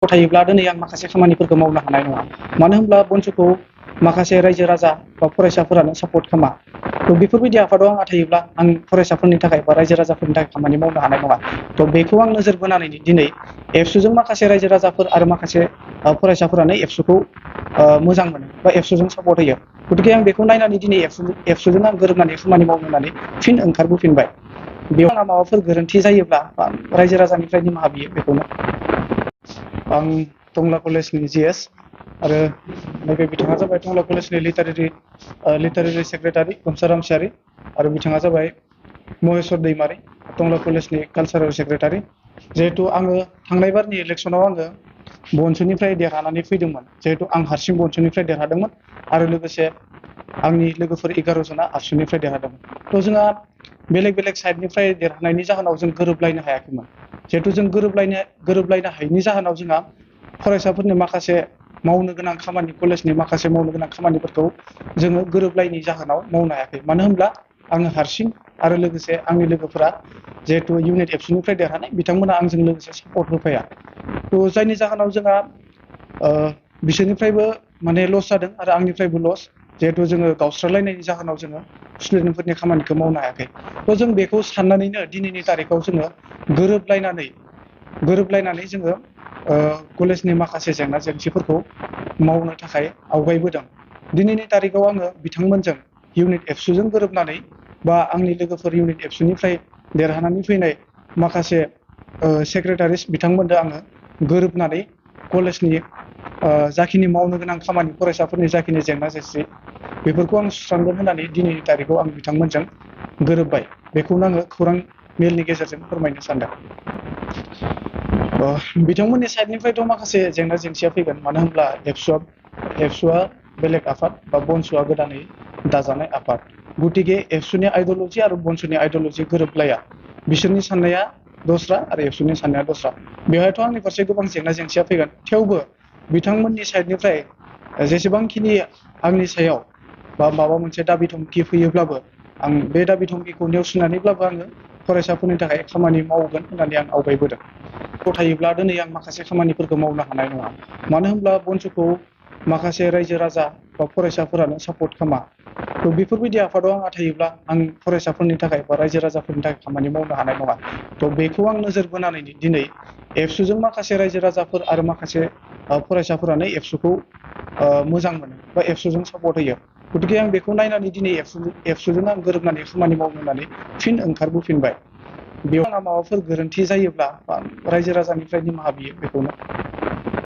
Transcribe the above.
थायोब्ला दिनै आं माखासे खामानिफोरखौ मावनो हानाय नङा। मानो होनब्ला बनसखौ माखासे रायजो राजा बा फरायसाफोरानो सापर्ट खालामा। थ' बेफोरबायदि आफादाव आंहा थायोब्ला आं फरायसाफोरनि थाखाय बा रायजो राजाफोरनि थाखाय खामानि मावनो हानाय नङा। थ' बेखौ आं नोजोर बोनानै दिनै एबसुजों माखासे रायजो राजाफोर आरो माखासे फरायसाफोरानो एबसुखौ मोजां मोनो बा एबसुजों सापर्ट होयो। गतिके आं बेखौ नायनानै दिनै एबसुजों आं गोरोबनानै खामानि मावनो होननानै फिन ओंखारबोफिनबाय। बेयाव आंहा माबाफोर गोरोन्थि जायोब्ला बा रायजो राजानिफ्राय निमाहा बियो बेखौनो। आं टंला कलेजनि जिएस आरो नैबे बिथाङा जाबाय टंला कलेजनि लिटारेरि सेक्रेटारि गनसा रामसियारि आरो बिथाङा जाबाय महेस्वर दैमारि टंला कलेजनि कालसारेल सेक्रेटारि। जिहेतु आङो थांनाय बारनि इलेक्सनाव आङो बनसुनिफ्राय देरहानानै फैदोंमोन। जिहेतु आं हारसिं बनसुनिफ्राय देरहादोंमोन आरो लोगोसे आंनि लोगोफोर 11 जना आबसुनिफ्राय देरहादोंमोन। थ' जोंहा बेलेग बेलेग साइडनिफ्राय देरहानायनि जाहोनाव जों गोरोबलायनो हायाखैमोन। जिहेतु जों गोरोबलायनो हायैनि जाहोनाव जोंहा फरायसाफोरनि माखासे मावनो गोनां खामानि कलेजनि माखासे मावनो गोनां खामानिफोरखौ जोङो गोरोबलायनि जाहोनाव मावनो हायाखै। मानो होनब्ला आङो हारसिं आरो लोगोसे आंनि लोगोफोरा जिहेतु इउनिट एबसुनिफ्राय देरहानाय बिथांमोना आंजों लोगोसे सापर्ट होफाया। थ' जायनि जाहोनाव जोंहा बिसोरनिफ्रायबो माने लस जादों आरो आंनिफ्रायबो लस। जिहेतु जोङो गावस्रालायनायनि जाहोनाव जोङो स्टुडेन्टफोरनि खामानिखौ मावनो हायाखै। थ' जों बेखौ साननानैनो दिनैनि तारिखाव जोङो गोरोबलायनानै जोङो कलेजनि माखासे जेंना जेंसिफोरखौ मावनो थाखाय आवगायबोदों। दिनैनि तारिखाव आङो बिथांमोनजों इउनिट एबसुजों गोरोबनानै बा आंनि लोगोफोर इउनिट एबसुनिफ्राय देरहानानै फैनाय माखासे सेक्रेटारिस बिथांमोनजों आङो गोरोबनानै कलेजनि जाखिनि मावनो गोनां खामानि फरायसाफोरनि जाखिनि जेंना जेंसि बेफोरखौ आं सुस्रांगोन होननानै दिनैनि तारिखाव आं बिथांमोनजों गोरोबबाय। बेखौनो आङो खौरां मेलनि गेजेरजों फोरमायनो सानदों। बिथांमोननि साइडनिफ्रायथ' माखासे जेंना जेंसिया फैगोन। मानो होनब्ला एबसुआ बेलेग आफाद बा बनसुआ गोदानै दाजानाय आफाद। गतिके एबसुनि आइडिअलजि आरो बनसुनि आइडिअलजि गोरोबलाया। बिसोरनि साननाया दस्रा आरो एबसुनि साननाया दस्रा। बेवहायथ' आंनि फारसे गोबां जेंना जेंसिया फैगोन। थेवबो बिथांमोननि साइडनिफ्राय जेसेबांखिनि आंनि सायाव बा माबा मोनसे दाबि धमखि फैयोब्लाबो आं बे दाबि धमखिखौ नेवसिनानैब्लाबो आङो फरायसाफोरनि थाखाय खामानि मावगोन होननानै आं आवगायबोदों। थायोब्ला दिनै आं माखासे खामानिफोरखौ मावनो हानाय नङा। मानो होनब्ला बनसुखौ माखासे रायजो राजा बा फरायसाफोरानो सापर्ट खालामा। थ' बेफोरबायदि आफादाव आंहा थायोब्ला आं फरायसाफोरनि थाखाय बा रायजो राजाफोरनि थाखाय खामानि मावनो हानाय नङा। थ' बेखौ आं नोजोर बोनानै दिनै एबसुजों माखासे रायजो राजाफोर आरो माखासे फरायसाफोरानो एबसुखौ मोजां मोनो बा एबसुजों सापर्ट होयो। गतिके आं बेखौ नायनानै दिनै एबसुजों आं गोरोबनानै खामानि मावनो होननानै फिन ओंखारबोफिनबाय। बेयाव आंहा माबाफोर गोरोन्थि जायोब्ला बा रायजो राजानिफ्राय निमाहा बियो बेखौनो।